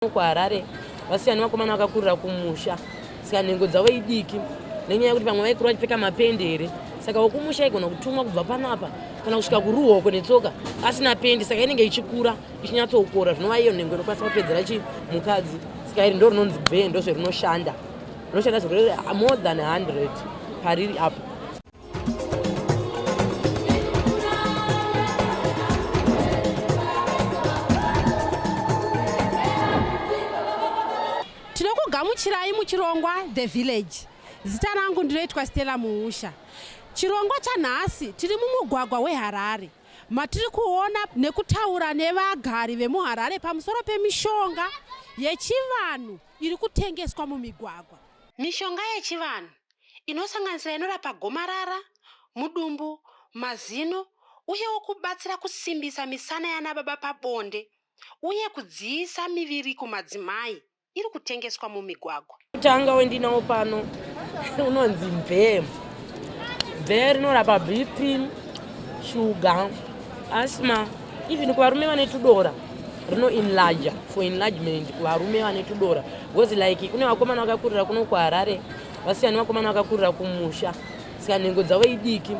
Kuharare vasiyana vakomana vakakurira kumusha saka nhengo dzavo idiki nenyaya yekuti vamwe vaikura vachipfeka mapendi here, saka wekumusha aigona kutumwa kubva panapa kana kusvika kuruhoko netsoka asina pendi, saka inenge ichikura ichinyatsokora, zvinova iyo nhengo inokwanisa kupedzera chi mukadzi. Saka iri ndo rinonzi bvee, ndozverinoshanda, rinoshanda zvirwere more than 100 pariri apo. Tinokugamuchirai muchirongwa The Village. Zita rangu ndinoitwa Stella Muusha. Chirongwa chanhasi tiri mumugwagwa weHarare matiri kuona nekutaura nevagari vemuHarare pamusoro pemishonga yechivanhu iri kutengeswa mumigwagwa. Mishonga yechivanhu inosanganisira inorapa gomarara, mudumbu, mazino uyewo kubatsira kusimbisa misana yanababa pabonde uye kudziisa miviri kumadzimai iri kutengeswa mumigwagwa. Kutanga wendinawo pano unonzi mvee. Mvee rinorapa BP, shuga, asthma, even kuvarume vane tudora rino enlarger for enlargement kuvarume vane tudora because like kune vakomana vakakurira kuno kuHarare vasiyana vakomana vakakurira kumusha saka nhengo dzavo idiki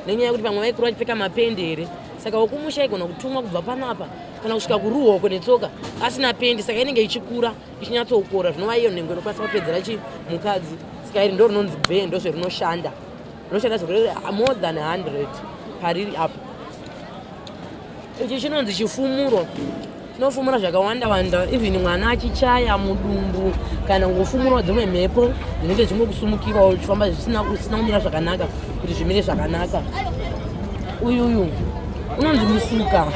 nenyaya yekuti vamwe vaikura vachipfeka mapendi here, saka wekumusha aigona kutumwa kubva panapa kana kusvika kuruhoko netsoka asina pendi, saka inenge ichikura ichinyatsokora, zvinova iyo nhengo inokwanisa kupedzera chi mukadzi. Saka iri ndo rinonzi bvee, ndozverinoshanda, rinoshanda zvirwere more than 100 pariri apo. Ichi chinonzi chifumuro, chinofumura zvakawanda wanda, even mwana achichaya mudumbu kana kungofumurwa dzimwe mhepo dzinenge dzichingokusumukirawo uchifamba zvisina kumira zvakanaka kuti zvimire zvakanaka. Uyuyu unonzi musuka,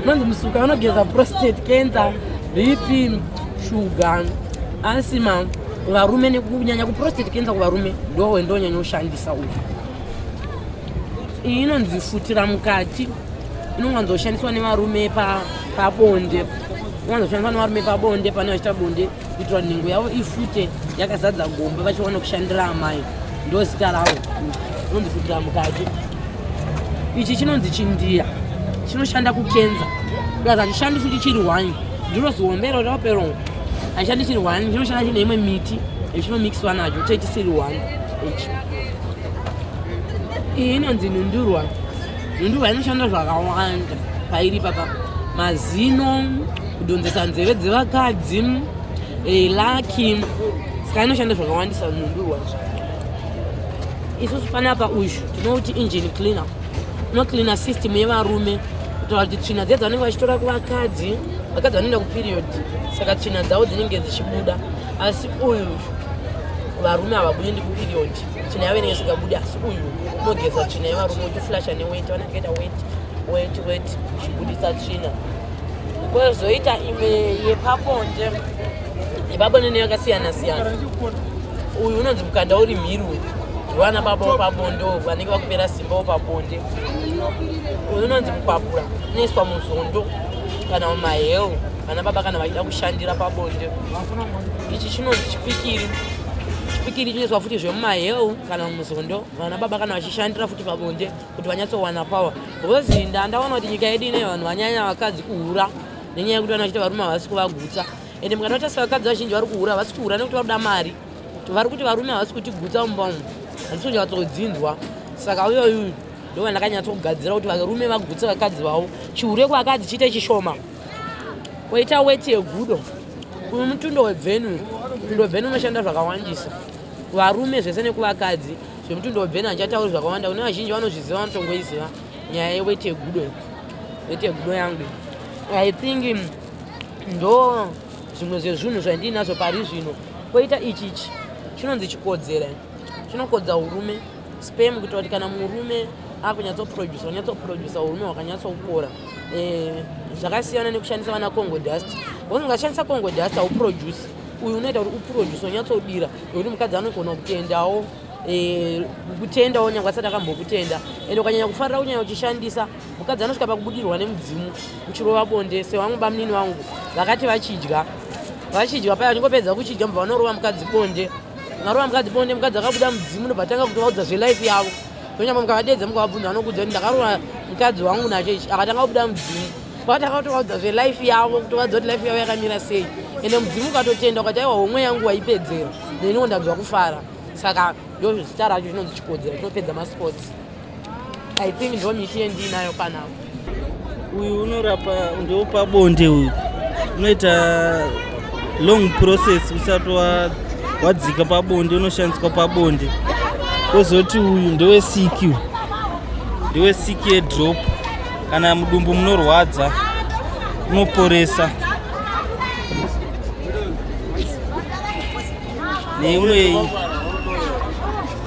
unonzi musuka, unogeza prostate cancer, BP, shuga, asima varume, nekunyanya kuprostate cancer kuvarume ndo ndonyanya kushandisa uyu. Iyi inonzi futira mukati, inowanzoshandiswa nevarume pabonde, inowanzoshandiswa nevarume pabonde pane vachiita bonde kuitira nhengo yavo ifute yakazadza gomba vachiwana kushandira amai, ndo zita ravo, inonzi futira mukati. Ichi chinonzi chindiya, chinoshanda kukenza plus hachishandi futi chiri one, ndiro zihombero raopero, hachishandi chiri one, chinoshanda chine imwe miti yachinomixwa nacho chete chisiri one. Ichi iyi inonzi nhundurwa. Nhundurwa inoshanda zvakawanda pairi papa, mazino, kudhonzesa nzeve dzevakadzi, laki, saka inoshanda zvakawandisa nhundurwa. Isusu panapa uyu tinouti engine cleaner, unocleaner system yevarume kutaura kuti tsvina dzedzo vanenge vachitora kuvakadzi, vakadzi vanoenda kuperiod saka tsvina dzavo dzinenge dzichibuda, asi uyu varume havabundi kuperiod, tsvina yavo inenge isingabudi, asi uyu unogeza tsvina yevarume uchiflasha neweti, vanenge vaita weti weti weti uchibudisa tsvina. Kwozoita imwe yepabonde, yepabonde neyakasiyana siyana. Uyu unonzi mukanda uri mhiri, uyu vana baba wepabonde vanenge vakupera simba wepabonde. Uyu unonzi mukwapura, unoiswa muzondo kana mumaheu vana baba kana vachida kushandira pabonde. Ichi chinonzi chipikiri, chipikiri chinoiswa futi zvemumaheu kana muzondo vana baba kana vachishandira futi pabonde kuti vanyatsowana power, because ndandaona kuti nyika yedu ine vanhu vanyanya vakadzi kuhura nenyaya yekuti vana vachita varume havasi kuvagutsa. Ende mukada kutarisa vakadzi vazhinji vari kuhura havasi kuhura nekuti vari kuda mari, vari kuti varume havasi kutigutsa mumba umu, handisi kunyatsodzinzwa. Saka uyoyu ndo vandakanyatsokugadzira kuti varume vagutse vakadzi vavo, chihure kuvakadzi chiite chishoma. Koita weti yegudo, uyu mutundo webveni, mutundo webveni unoshanda zvakawandisa kuvarume zvese nekuvakadzi. Zvemutundo webveni handichatauri zvakawanda, kune vazhinji vanozviziva vanotongoiziva nyaya yeweti yegudo, weti yegudo yangu. I think ndo zvimwe zvezvinhu zvandinazvo pari zvino. Koita ichi ichi chinonzi chikodzera, chinokodza urume sperm kuitira kuti kana murume akunyatsoprodusa unyatsoprodusa urume hwakanyatsokora. Zvakasiyana nekushandisa vana Congo dust, because ungashandisa Congo dust hauproduce, uyu unoita kuti uproduce unyatsodira nekuti mukadzi anogona kutendawo, kutendawo nyangwe asati akambokutenda. Ende ukanyanya kufarira kunyanya uchishandisa, mukadzi anosvika pakubudirwa nemudzimu uchirova bonde. Sevamwe bamunini vangu vakati vachidya vachidya paya vachingopedza kuchidya mubva vanorova mukadzi bonde, varova mukadzi bonde, mukadzi akabuda mudzimu ndobva tanga kutovaudza zvelife yavo. Kunyangwe mukavadedza mukavabvunza vanokuudza kuti ndakarova mukadzi wangu nacho ichi akatanga kubuda mudzimu. Vatakatovaudza zvelife yavo, kutovaudza kuti life yavo yakamira sei. Ende mudzimu ukatotenda ukati aiwa homwe yangu waipedzera, neniwo ndanzwa kufara. Saka ndo zita racho chinonzi chikodzera, chinopedza masports. I think ndo miti yendiinayo panapa. Uyu unorapa ndewepabonde uyu, unoita long process usati wadzika pabonde, unoshandiswa pabonde. Kozoti uyu ndewesiki, ndewesiki yedrop, kana mudumbu munorwadza unoporesa. Neimwe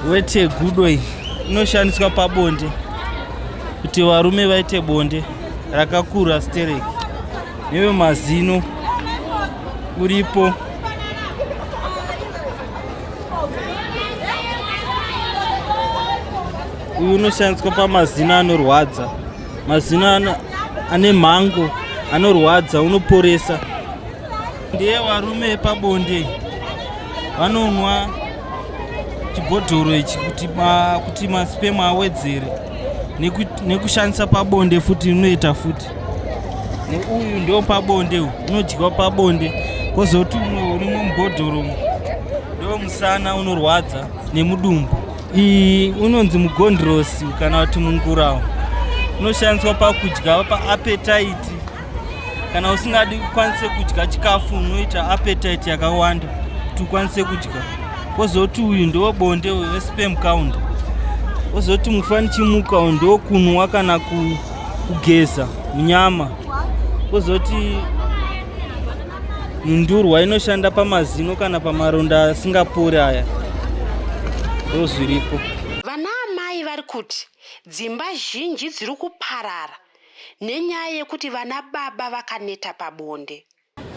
wete gudo iyi inoshandiswa pabonde kuti varume vaite bonde rakakura stereki. Newe mazino uripo. Uyu unoshandiswa pamazino anorwadza, mazino ane mhango anorwadza, unoporesa. Ndiye varume pabonde vanonwa chibhodhoro ichi kuti masperm awedzere, nekushandisa pabonde futi unoita futi. Neuyu ndio pabonde, unodyiwa pabonde. Kozoti umwe urimo mubhodhoro ndio musana unorwadza nemudumbu. Iyi unonzi mugondrosi kana kuti mungurawo, unoshandiswa pakudya, paappetite. Kana usingadi kukwanise kudya chikafu unoita appetite yakawanda kuti ukwanise kudya. Kozoti uyu ndewe bonde wesperm count. Kozoti mufanichimuka uyu ndewekunwa kana kugeza munyama. Kozoti nhundurwa inoshanda pamazino kana pamaronda asingapori. Aya ndozviripo. Vana amai vari kuti dzimba zhinji dziri kuparara nenyaya yekuti vana baba vakaneta pabonde.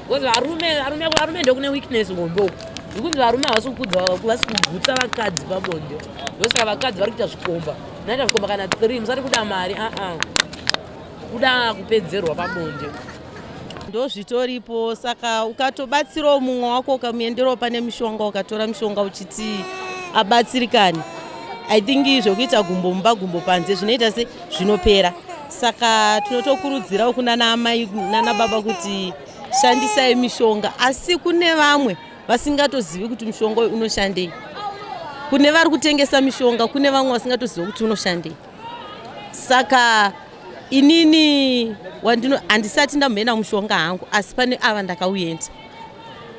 Because varume ndokune weakness hombe uku, ndikunzi varume havasi kukudza, havasi kugutsa vakadzi pabonde. Ndosaka vakadzi vari kuita zvikomba, naita zvikomba kana 3. Musati kuda mari, aa, kuda kupedzerwa pabonde. Ndozvitoripo. Saka ukatobatsirawo mumwe wako, ukamuenderawo pane mishonga, ukatora mishonga uchiti abatsirikane, I think zvokuita gumbo mumba gumbo panze zvinoita se zvinopera. Saka tinotokurudzirawo kuna naamai nana baba kuti shandisai mishonga, asi kune vamwe vasingatozivi kuti mushonga uyu unoshandei. Kune vari kutengesa mishonga, kune vamwe vasingatozivi kuti unoshandei. Saka inini wandino handisati ndamboenda mushonga hangu, asi pane ava ndakauenda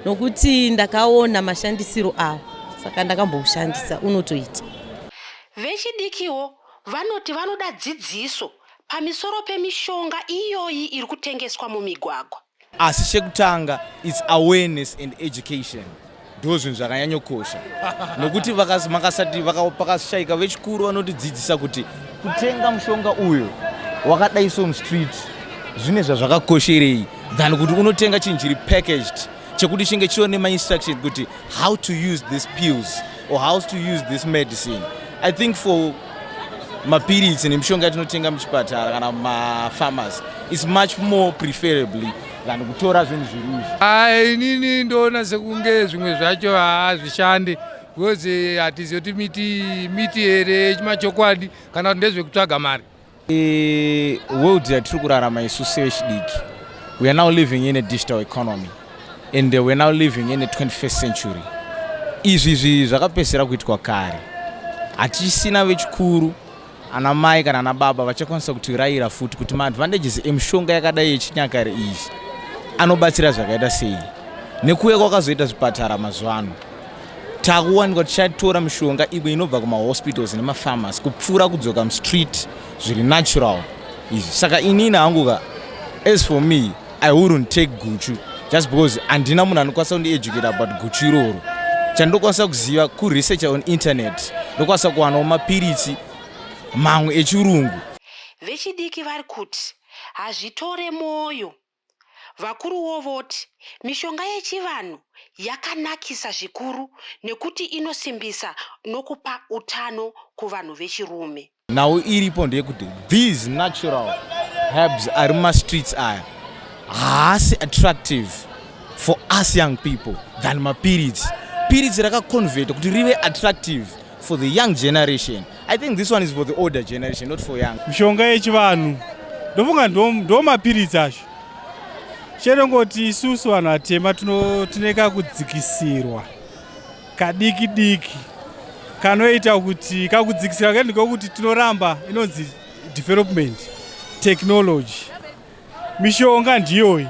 nokuti ndakaona mashandisiro avo, saka ndakamboushandisa, unotoita. Vechidikiwo vanoti vanoda dzidziso pamisoro pemishonga iyoyi iri kutengeswa mumigwagwa. Asi chekutanga, it's awareness and education, ndo zvinhu zvakanyanyokosha, nokuti makasati pakashayika vechikuru vanotidzidzisa kuti kutenga mushonga uyu wakadai so mustreet zvine zvazvakakosherei, than kuti unotenga chinhu chiri packaged chekuti chinge chive nemainstruction kuti how to use these pills or how to use this medicine. I think for mapiritsi nemishonga yatinotenga muchipatara kana mumapharmacy is much more preferably than kutora zvinhu zviri izvi. Ai, inini ndoona sekunge zvimwe zvacho haazvishandi, because hatizivi kuti miti miti here chimachokwadi kana kuti ndezvekutsvaga mari. World yatiri kurarama isu sevechidiki, we are now living in a digital economy and we are now living in a 21st century. Izvi zvakapedzisira kuitwa kare. Hatichisina vechikuru, ana mai kana ana baba, vachakwanisa kutirayira futi kuti maadvantages emishonga yakadai yechinyakare iyi anobatsira zvakaita sei. Nekuuya kwakazoita zvipatara mazuva ano, takuwanikwa tichatora mishonga imwe inobva kumahospitals nemapharmacy kupfuura kudzoka mustreet zviri natural izvi. Saka inini hangu ka, as for me, I wouldn't take guchu just because handina munhu anokwanisa kundieducate about guchu iroro. Chandinokwanisa kuziva kuresearcha on internet, ndokwanisa kuwanawo mapiritsi mamwe echirungu. Vechidiki vari kuti hazvitore mwoyo. Vakuruwo voti mishonga yechivanhu yakanakisa zvikuru nekuti inosimbisa nokupa utano kuvanhu vechirume. Nhau iripo ndeyekuti these natural herbs ari mumastreets aya haasi attractive for us young people than mapiritsi. Piritsi rakaconverta kuti rive attractive for the young generation. I think this one is for the older generation, not for young. Mishonga yechivanhu Ndofunga ndo mapiritsi acho. Chenongoti isusu vanhu vatema tine kakudzikisirwa kadiki diki kanoita kuti kakudzikisira kedu ndikokuti tinoramba inonzi development technology. Mishonga ndiyoyi.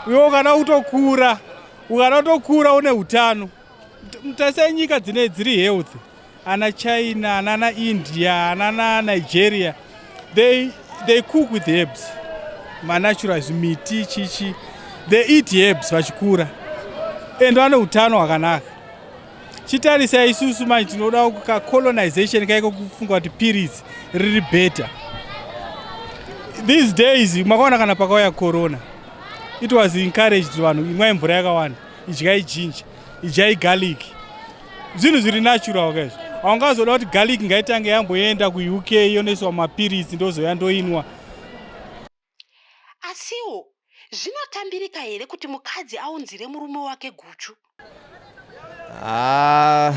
Iwe ukada kutokura, ukada kutokura une utano, tarisai nyika dzine dziri health, ana China, anana India, anana Nigeria, they cook with herbs, manatural zvimiti chichi. They eat herbs vachikura and vane utano hwakanaka. Chitarisai isusu manje, tinoda kacolonization kaiko, kufunga kuti piritsi riri better. These days makaona kana pakauya corona, it was encouraged vanhu, imwai mvura yakawanda, idyai ginger, idyai garlic, zvinhu zviri natural kaizvo. Haungazoda kuti garlic ngaitange yamboenda kuUK, yonoiswa mapiritsi, ndozoya ndoinwa. Asiwo zvinotambirika here kuti mukadzi aunzire murume wake guchu? Ah,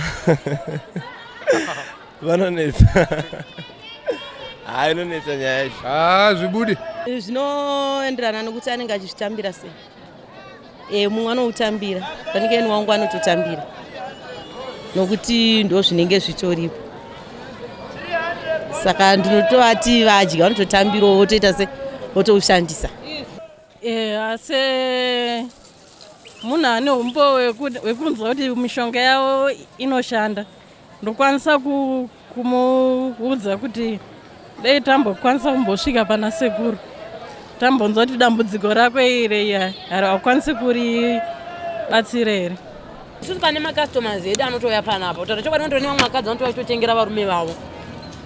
vanonetsa. Ha, inonetsa nyaya yacho. Haa, zvibude. Zvinoenderana nokuti anenge achizvitambira sei. Mumwe anoutambira, panenge ini wangu anototambira nokuti ndo zvinenge zvitoripo, saka ndinotovati vadya, vanototambirawo, votoita se votoushandisa. Asi munhu ane umbo hwekunzwa kuti mishonga yavo inoshanda, ndokwanisa kumuudza kuti dei tambokwanisa kumbosvika pana sekuru, tambonzwa kuti dambudziko rako iri haukwanisi kuribatsira here. Isusu pane macustomers edu anotouya panapa. Kutaura chokwadi, unotori nevamwe vakadzi vanotouya vachitotengera varume vavo,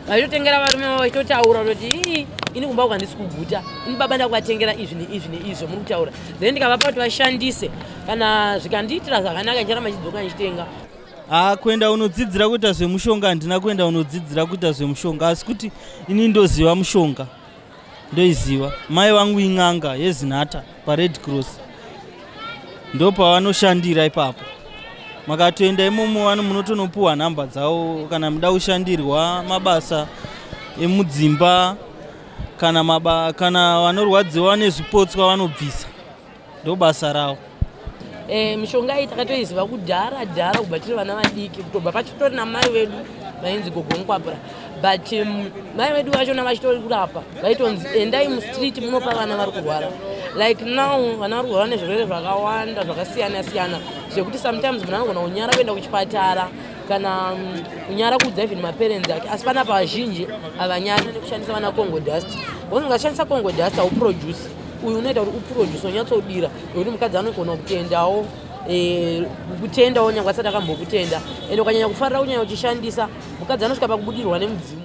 vachitotengera varume vavo, vachitotaura kutoti, "Ii, ini kumba uku handisi kuguta, ini baba ndakuvatengera izvi neizvi neizvi muri kutaura." Then ndikavapa kuti vashandise, kana zvikandiitira zvakanaka, ndicharamba ndichidzoka ndichitenga. Ha, kuenda unodzidzira kuita zvemushonga, handina kuenda unodzidzira kuita zvemushonga, asi kuti ini ndoziva mushonga, ndoiziva. Mai vangu in'anga yeZinatha paRed Cross, ndo pavanoshandira ipapo. Makatoenda imomo vano munotonopuhwa nhamba dzavo kana muda kushandirwa mabasa emudzimba, kana vanorwadziwa nezvipotswa vanobvisa, ndo basa ravo. Mishonga iyi takatoiziva kudhara dhara, kubva tiri vana vadiki, kutobva pachitori namai vedu vainzi Gogo Mukwapura. But mai vedu vachona vachitori kurapa, vaitonzi endai mustreet munopa vana vari kurwara. Like now vana vari kurwara nezvirwere zvakawanda zvakasiyana siyana, zvekuti sometimes munhu anogona kunyara kuenda kuchipatara kana kunyara kuudza even maparents ake. Asi panapa vazhinji havanyari nekushandisa vana Congo dust, because ungashandisa Congo dust hauproduce. Uyu unoita kuti uproduce, unyatsodira, nekuti mukadzi anogona kutendawo, kutendawo nyange asati akambokutenda. Ende ukanyanya kufarira, kunyanya uchishandisa, mukadzi anosvika pakubudirwa nemudzimu.